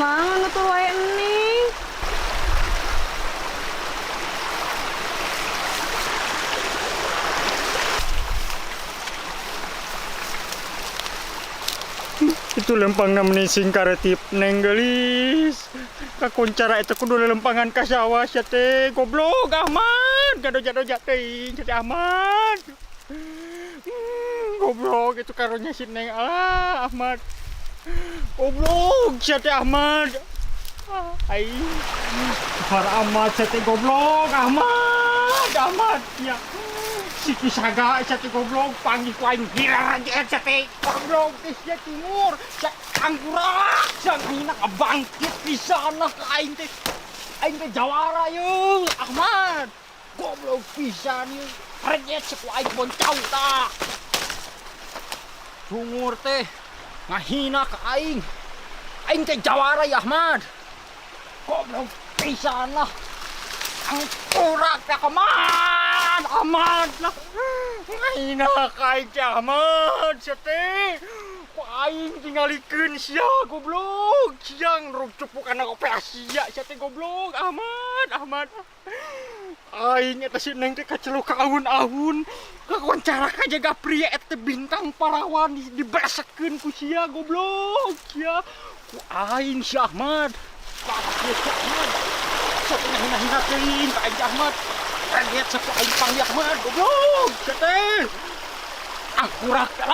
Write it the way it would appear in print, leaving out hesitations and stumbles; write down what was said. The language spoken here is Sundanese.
Mang, nutur wae Neng. Itu lempang meni singkaretip, Neng gelis. Kakuncara itu kudu lempangan ka sawah sia teh. Goblok Ahmad, gadoja-doja teuing sia teh Ahmad. Goblok itu karunya si Neng, alah Ahmad. Goblok sia teh Ahmad. Ah, aing. Par amat sia teh goblok Ahmad, Ahmad ya. Si Kisaga sia teh goblok panggih ku aing hirajet sia teh goblok teh sia timur sia angkurak sia ngahina bangkit pisan lah ka aing teh. Aing teh jawara yeuh Ahmad. Goblok pisan yeuh. Rejet sia ku aing boncau tah. Cungur teh ngahina ka aing. Aing teh jawara ya Ahmad. Goblok pisan lah. Angkurak teh Ahmad, Ahmad lah. Ngahina ka aing teh Ahmad sia teh. Ku aing tingalikeun sia goblok. Siang rucupuk kana operasi sia sia teh goblok Ahmad, Ahmad. Aing eta si Neng teh kaceluk ka awun-awun. Kakoncara ka jaga pria eta teh bintang parawan dibresekeun ku sia goblok sia. Ku aing si Ahmad. Parah si Ahmad. Sia teh ngahina-hina teuing ka aing si Ahmad. Reget sia ku aing panggil Ahmad goblok sia teh. Angkurak lah.